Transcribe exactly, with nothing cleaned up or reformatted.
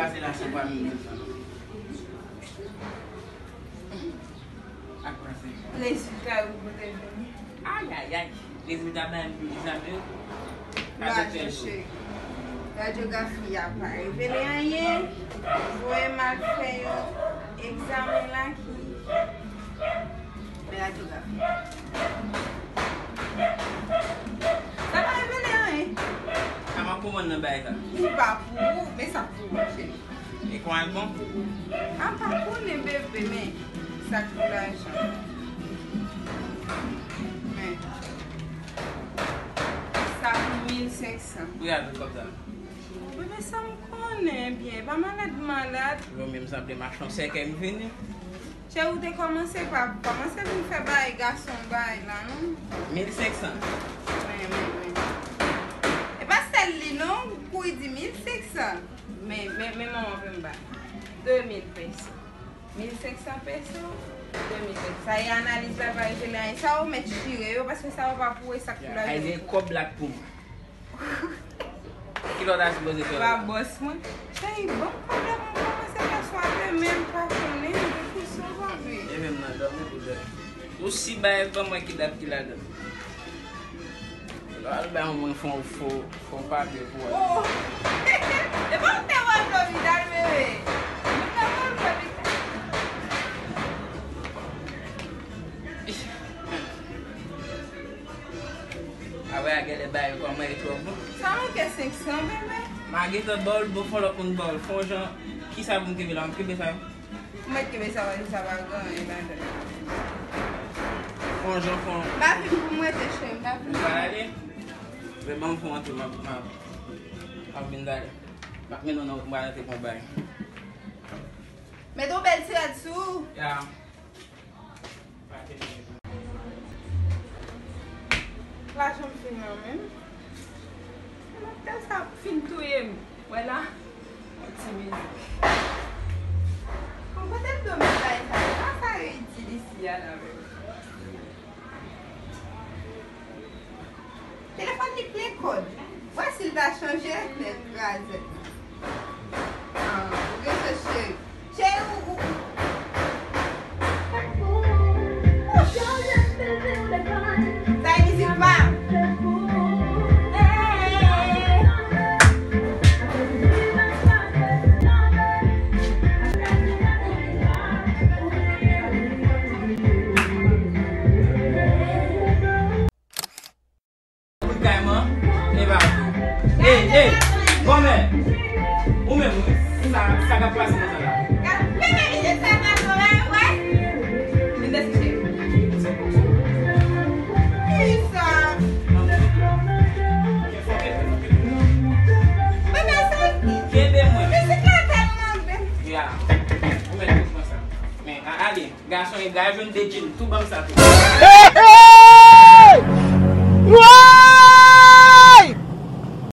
Pase la, se pa menm sa. Ak pase. Rezilta yo pote vini. Ayayay. Rezilta bay m egzamen yo. Radyo cheri. Radyografi a pa revele anyen. Voye m al fè yon egzamen la ki men radyografi. Sa pa revele anyen. Sa m ap konprann nan bagay sa. Li pa pou ou, men sa pou ou, cheri. E kòman l bon? A pa konnen, bebe, men sa k pou lajan. Men sa pou mil senk san. Pou y al fè kòb sa. Bebe, sa m konnen byen, e pa malad malad. Yo menm sanble m achte yon sèkèy m vini. Cheri, ou te kòmanse pa kòmanse vin fè bay gason bay la, non? Mil senk san. Men, men, men. E pa sèl li, non, pou li di mil senk san. Men, men, men manman vin bay. De mil peso. Mil senk san peso, de mil peso. Sa e analiz la pa revele anyen. Sa ou mèt chire yo, paske sa yo pa pou ou, e sa k pou la. Ay, se kòb la k pou mwen. Kilè w ta sipoze fè la? Ba bòs mwen. Cheri, ban m kòb la, mwen kòmanse fè swa demen, m pa konnen, depi sou pa vre. E menm nan dòmi pou dòmi. Ou si bay ban mwen ki dat ki ladan. Lè w al bay mwen fon, fon, fon papye pou wè. Oh! E pa w te wè Florida, bebe. Ou te wè Florida. Apre a genlè bay kòman e twò bon. Sa manke senk san, bebe. M a gentan ba w l, bon, fò lòt moun ba w l. Fò jan, kisa pou m kenbe la? M kenbe sa yo. Ou mèt kenbe sa, wè, sa pa gen anyen ladan. Fò jan, fò. M pa vin pou m rete, cheri, m pa vin. Ou pral ale? Men ban m fon antre, m ap, m ap, m ap vin talè. M ap mennen w nan wout, m pral antre pou yon bagay. Met yon bèl ti rad sou ou. Ya. Lajan m fin nan men m. Doktè sa fin touye m. Wè la, yon ti mizik. Bon, kote m dwe met bagay sa yo? Sa sa yo itil isi a la menm? Telefòn li plen kòd. Wè si l ta chanje, nèt kraze. Ah, ou gen chans, cheri. Cheri, ou, ou, ou. Sa e mizik pa m. Kout kay man, e pa tou. Ey, ey, granmè. Ou menm, sa, sa k ap pase nan sa la? Bebe, misye sa pa bon la, wè. Vin deske cheri. Kisa? Bebe, se ki? Kenbe mwen. Mizik la tèlman bèl. Ya. Ou menm, tout konsa. Men, a, ale. Gason e gason de djil, tou ban m sa tou.